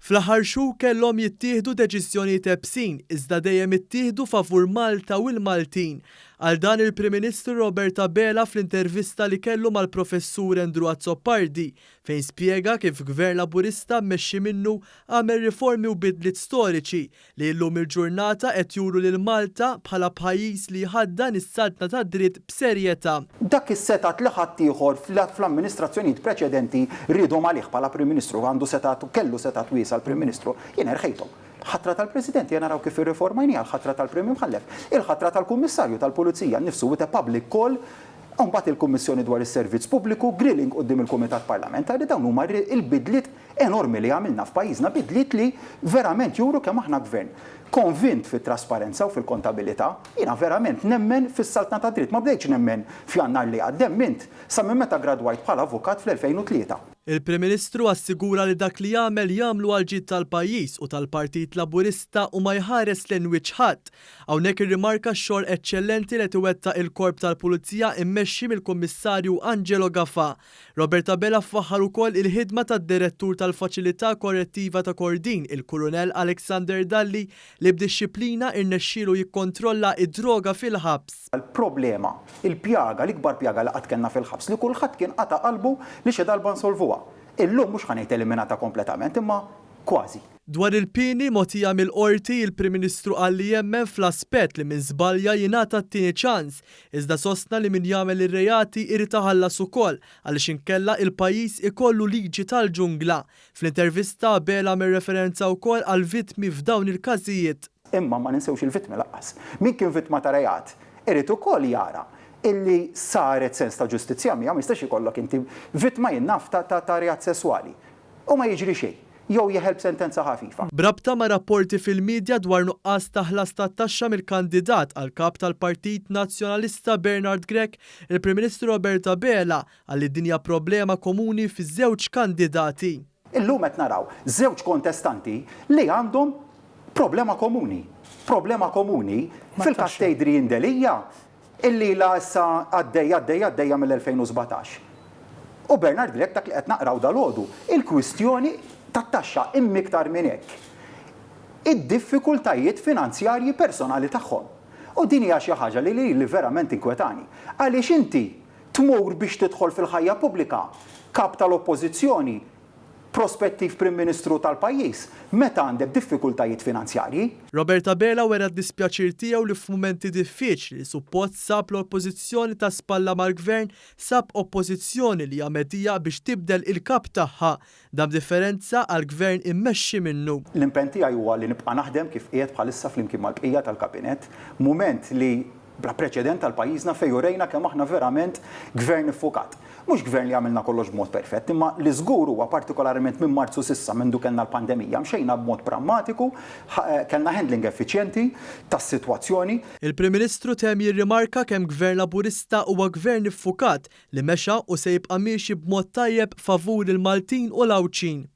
Fl-aħħar xhur kellhom jittieħdu deċiżjonijiet iebsin iżda dejjem ittieħdu favur Malta u l-Maltin. Qal dan il-Prim Ministru Robert Abela fl-intervista li kellu mal-Professur Andrew Azzopardi fejn spjega kif Gvern Laburista mmexxi minnu għamel riformi u bidliet storiċi li illum il-ġurnata qed juru lil Malta bħala pajjiż li jħaddan is-saltna tad-dritt b'serjetà. Dak is-setgħat li ħaddieħor fl-amministrazzjonijiet preċedenti riedhom għalih bħala Prim Ministru, għandu setgħat u kellu setgħat wiesgħa l-Prim Ministru, jien erħejthom. Ħatra tal-President, ejja naraw kif irriformajniha, l-ħatra tal-Prim Imħallef, il-ħatra tal-Kummissarju tal-Pulizija nnifsu with a public call, u mbagħad il-Kummissjoni dwar is-Servizz Pubbliku, grilling quddiem il-Kumitat Parlamentari, dawn huma l-bidliet enormi li għamilna f'pajjiżna, bidliet li verament juru kemm aħna gvern konvint fit-trasparenza u fil-kontabilità. Jiena verament nemmen fis-saltna tad-dritt. Ma bdejtx nemmen f'Jannar li għadda, emmint sa minn meta ggradwajt bħala avukat fl-2003. Il-Prim Ministru assigura li dak li jagħmel jagħmlu għall-ġid tal-pajjiż u tal-Partit Laburista u ma jħares lejn wiċċ ħadd. Hawnhekk irrimarka x-xogħol eċċellenti li qed iwettaq il-Korp tal-Pulizija immexxi mill-Kummissarju Angelo Gafà. Robert Abela faħħar ukoll il-ħidma tad-Direttur tal-Faċilità Korrettiva ta' Kordin, il-Kurunell Alexander Dalli, li b'dixxiplina irnexxielu jikkontrolla d-droga fil-ħabs. Il-problema, il-pjaga, l-ikbar pjaga li qatt kellna fil-ħabs, li kulħadd kien qata' qalbu li xi darba nsolvuha. Illum mhux ħa ngħid eliminata kompletament, imma kważi. Dwar il-pieni mogħtija mill-Qorti, il-Prim Ministru qal li jemmen fl-aspett li min żbalja jingħata t-tieni ċans, iżda sostna li min jagħmel ir-reati irid iħallas ukoll għaliex inkella il-pajjiż ikollu liġi tal-ġungla. Fl-intervista Abela għamel referenza wkoll għall-vittmi f'dawn il-każijiet. Imma ma ninsewx il-vittmi lanqas. Min kien vittma ta' reat irid ukoll jara illi saret sens ta' ġustizzja miegħu, ma jistax ikollok inti vittma jien naf ta' reat sesswali u ma jiġri xejn. Jew jeħel b'sentenza ħafifa. B'rabta ma' rapporti fil-midja dwar nuqqas ta' ħlas tat-taxxa mill-kandidat għal Kap tal-Partit Nazzjonalista Bernard Grech, il-Prim Ministru Robert Abela qal li din hija problema komuni fiż-żewġ kandidati. Illum qed naraw żewġ kontestanti li għandhom problema komuni. Problema komuni fil-każ t'Adrian Delia Illi ilha issa għaddejja, għaddejja, għaddejja mill-2017. U Bernard Grech dak li qed naqraw dalgħodu, il-kwistjoni tat-taxxa, imma iktar minn hekk, id-diffikultajiet finanzjarji personali tagħhom. U din hija xi ħaġa li lili verament tinkwetani. Għaliex inti tmur biex tidħol fil-ħajja pubblika, kap tal-Oppożizzjoni, prospettiv Prim Ministru tal-pajjiż meta għandek diffikultajiet finanzjarji. Robert Abela wera d-dispjaċir tiegħu li f'mumenti diffiċli li suppost sab l-Oppożizzjoni ta' spalla mal-Gvern, sab Oppożizzjoni li hija medija biex tibdel il-Kap tagħha. Dan b'differenza għall-Gvern immexxi minnu. L-impenn tiegħi huwa li nibqa' naħdem kif qiegħed bħalissa flimkien mal-bqija tal-Kabinett, mument li bla preċedent għal pajjiżna fejn urejna kemm aħna verament Gvern iffukat. Mhux Gvern li għamilna kollox b'mod perfett, imma li żgur huwa partikolarment minn Marzu s'issa mindu kellna l-pandemija mxejna b'mod prammatiku, kellna handling effiċjenti tas-sitwazzjoni. Il-Prim Ministru temm jirrimarka kemm Gvern Laburista huwa Gvern iffukat li mexa u se jibqa' miexi b'mod tajjeb favur il-Maltin u l-Għawdxin.